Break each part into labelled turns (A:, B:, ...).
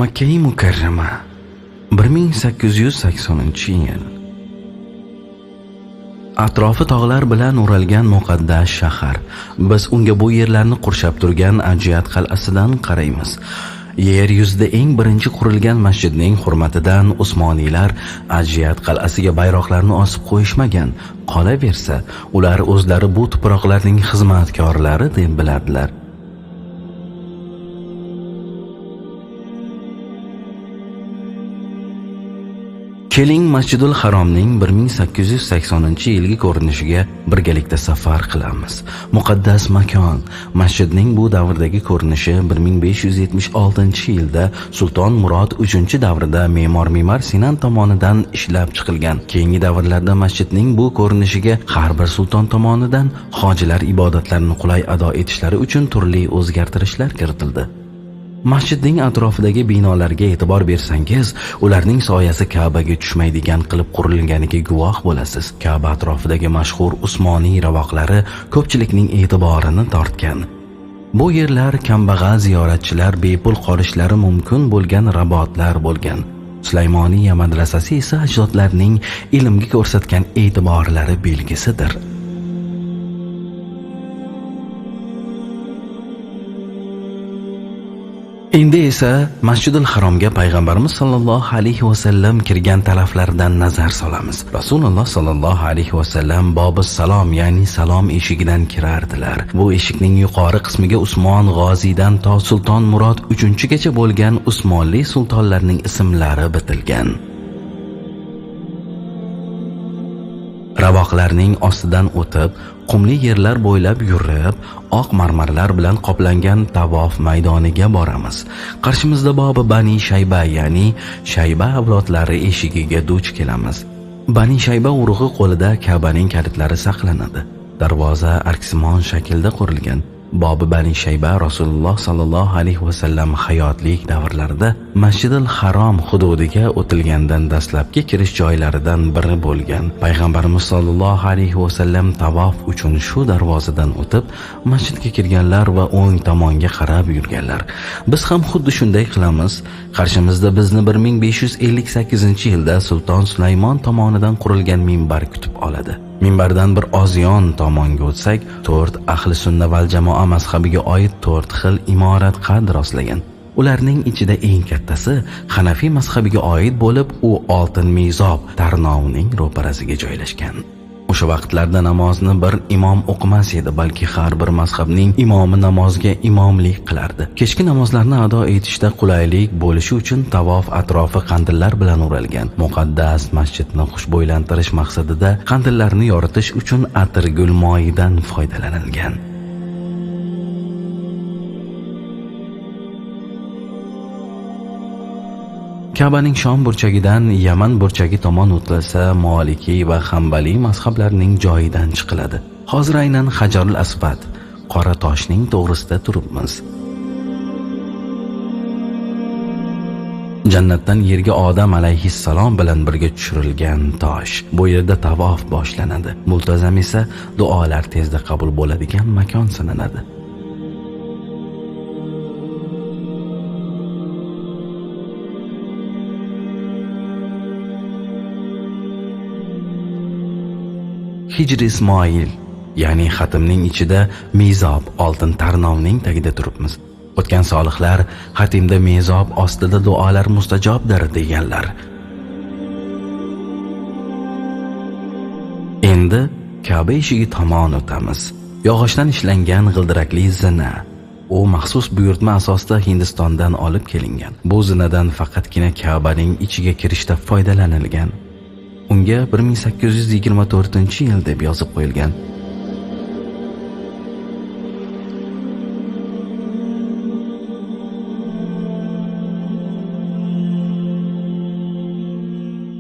A: Makka-i Mukarrama 1880-yil. Atrofi tog'lar bilan o'ralgan muqaddas shahar. Biz unga bu yerlarni qurshab turgan Ajiyat qal'asidan qaraymiz. Yer yuzida eng birinchi qurilgan masjidning hurmatidan Usmoniylar Ajiyat qal'asiga bayroqlarni osib qo'yishmagan. Qolaversa, ular o'zlari bu tuproqlarning xizmatkorlari deb bilardilar. Keling, Masjidul Haromning 1880-yilgi ko'rinishiga birgalikda safar qilamiz. Muqaddas makon. Masjidning bu davrdagi ko'rinishi 1576-yilda Sulton Murod III davrida me'mor Mimar Sinan tomonidan ishlab chiqilgan. Keyingi davrlarda masjidning bu ko'rinishiga har bir sulton tomonidan hojilar ibodatlarini qulay ado etishlari uchun turli o'zgartirishlar kiritildi. Masjidning atrofidagi binolarga e'tibor bersangiz, ularning soyasi Ka'baga tushmaydigan qilib qurilganiga guvoh bo'lasiz. Ka'ba atrofidagi mashhur Usmoniy ravoqlari ko'pchilikning e'tiborini tortgan. Bu yerlar kambag'al ziyoratchilar bepul qolishlari mumkin bo'lgan rabotlar bo'lgan. Sulaymoniya madrasasi esa ajdodlarning ilmga ko'rsatgan e'tiborlari belgisidir. Endi esa Masjidul Haromga payg'ambarimiz sollallohu alayhi vasallam kirgan taraflardan nazar solamiz. Rasululloh sollallohu alayhi vasallam Bobus Salom, ya'ni salom eshigidan kirardilar. Bu eshikning yuqori qismiga Usmon G'oziydan to Sulton Murod III-gacha bo'lgan Usmonli sultonlarning ismlari bitilgan. Ravoqlarning ostidan o'tib, qumli yerlar bo'ylab yurib, oq marmarlar bilan qoplangan tavof maydoniga boramiz. Qarshimizda Bobi Bani Shayba, ya'ni Shayba avlodlari eshigiga duch kelamiz. Bani Shayba urug'i qo'lida Ka'baning kalitlari saqlanadi. Darvoza arksimon shaklda qurilgan. Bobi Bani Shayba Rasululloh sallallohu alayhi vasallam hayotlik davrlarida Masjidil Harom hududiga o'tilgandan dastlabki kirish joylaridan biri bo'lgan. Payg'ambarimiz sallallohu alayhi vasallam tavof uchun shu darvozadan o'tib, masjidga kirganlar va o'ng tomonga qarab yurganlar. Biz ham xuddi shunday qilamiz. Qarshimizda bizni 1558-yilda Sulton Sulaymon tomonidan qurilgan minbar kutib oladi. Minbardan bir oz yon tomonga o'tsak, 4 ahli sunna val jamoa mazhabiga oid 4 xil imorat qad rostlagan. Ularning ichida eng kattasi Hanafiy mazhabiga oid bo'lib, u oltin mizob tarnovining ro'parasiga joylashgan. O'sha vaqtlarda namozni bir imom o'qimas edi, balki har bir mazhabning imomi namozga imomlik qilardi. Kechki namozlarni ado etishda qulaylik bo'lishi uchun tavof atrofi qandillar bilan o'ralgan. Muqaddas masjidni xushbo'ylantirish maqsadida qandillarni yoritish uchun atirgul moyidan foydalanilgan. Ka'baning Shom burchagidan Yaman burchagi tomon o'tilsa, Maliki va Hanbali mazhablarining joyidan chiqiladi. Hozir aynan Hajarul Asvad, qora toshning to'g'risida turibmiz. Jannatdan yerga Odam alayhissalom bilan birga tushirilgan tosh. Bu yerda tavof boshlanadi. Multazam esa duolar tezda qabul bo'ladigan makon sanaladi. Hijr Ismoil, ya'ni xatimning ichida mizob oltin tarnovning tagida turibmiz. O'tgan solihlar xatimda mizob ostida duolar mustajobdir deganlar. Endi Ka'ba eshigi tomon o'tamiz. Yog'ochdan ishlangan g'ildirakli zina. U maxsus buyurtma asosida Hindistondan olib kelingan. Bu zinadan faqatgina Ka'baning ichiga kirishda foydalanilgan. Unga 1824-yil deb yozib qo'yilgan.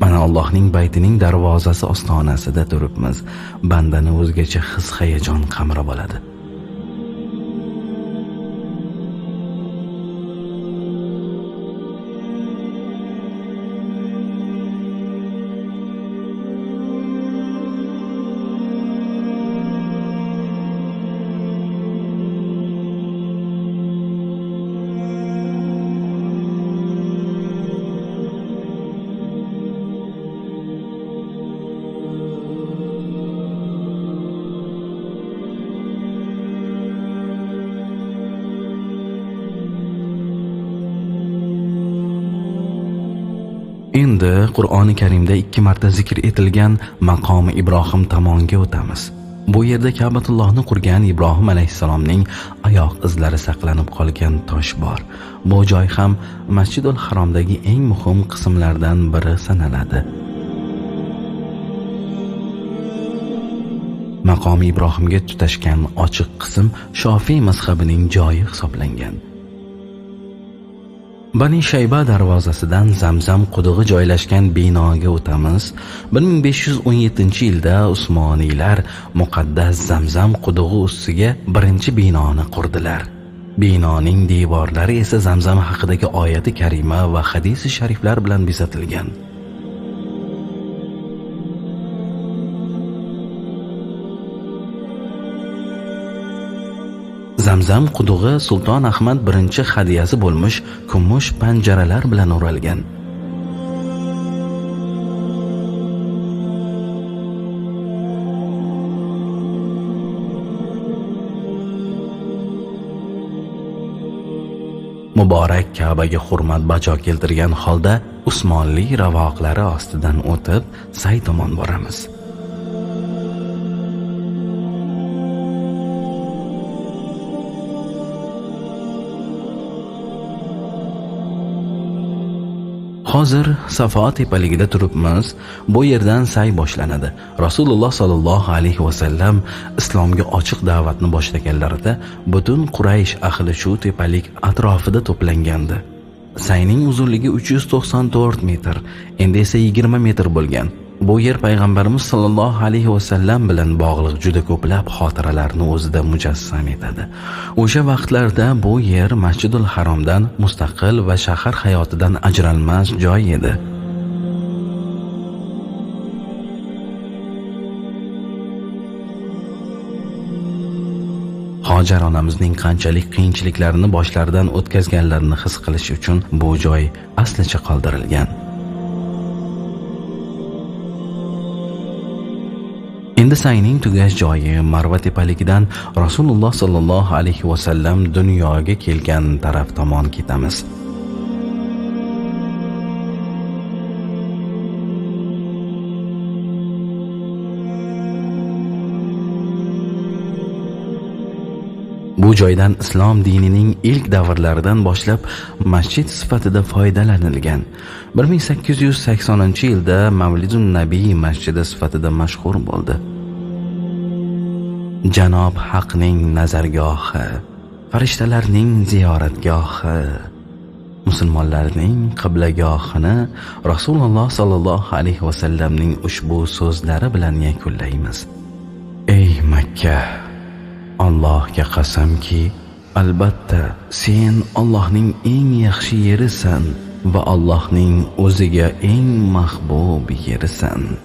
A: Mana Allohning baytining darvozasi ostonasida turibmiz. Bandani o'zgacha his-hayajon qamrab oladi. Endi Qur'oni Karimda 2 marta zikr etilgan maqomi Ibrohim tomonga o'tamiz. Bu yerda Ka'batullohni qurgan Ibrohim alayhissalomning oyoq izlari saqlanib qolgan tosh bor. Bu joy ham Masjidul Haromdagi eng muhim qismlardan biri sanaladi. Maqomi Ibrohimga tutashgan ochiq qism Shofiy mazhabining joyi hisoblangan. Bani Shayba darvozasidan Zamzam qudug'i joylashgan binoga o'tamiz. 1517-yilda Usmoniylar muqaddas Zamzam qudug'i ustiga birinchi binoni qurdilar. Binoning devorlari esa Zamzam haqidagi oyati karima va hadisi shariflar bilan bezatilgan. Zamzam qudug'i Sulton Ahmad I hadiyasi bo'lmish kumush panjaralar bilan o'ralgan. Muborak Ka'baga hurmat bajo keltirgan holda Usmonli ravoqlari ostidan o'tib, say tomon boramiz. Hozir Safo tepaligida turibmiz. Bu yerdan say boshlanadi. Rasululloh sallallohu alayhi va sallam islomga ochiq da'vatni boshlaganlarida butun Quraysh ahli shu tepalik atrofida to'plangandi. Sayning uzunligi 394 metr, endi esa 20 metr bo'lgan. Bu yer payg'ambarimiz sallallohu alayhi va sallam bilan bog'liq juda ko'plab xotiralarni o'zida mujassam etadi. O'sha vaqtlarda bu yer Masjidul Haromdan mustaqil va shahar hayotidan ajralmas joy edi. Hojar onamizning qanchalik qiyinchiliklarni boshlaridan o'tkazganlarini his qilish uchun bu joy aslicha qoldirilgan. Endi sayning tugash joyi Marva tepaligidan Rasululloh sallallohu alayhi va sallam dunyoga kelgan taraf tomon ketamiz. Bu joydan islom dinining ilk davrlaridan boshlab masjid sifatida foydalanilgan. 1880-yilda Mavlidun Nabiy masjidi sifatida mashhur bo'ldi. Janob Haqning nazargohi, farishtalarning ziyoratgohi, musulmonlarning qiblagohini Rasululloh sallallohu alayhi va sallamning ushbu so'zlari bilan yakunlaymiz. Ey Makka, Allohga qasamki, albatta sen Allohning eng yaxshi yerisan va Allohning o'ziga eng mahbub yerisan.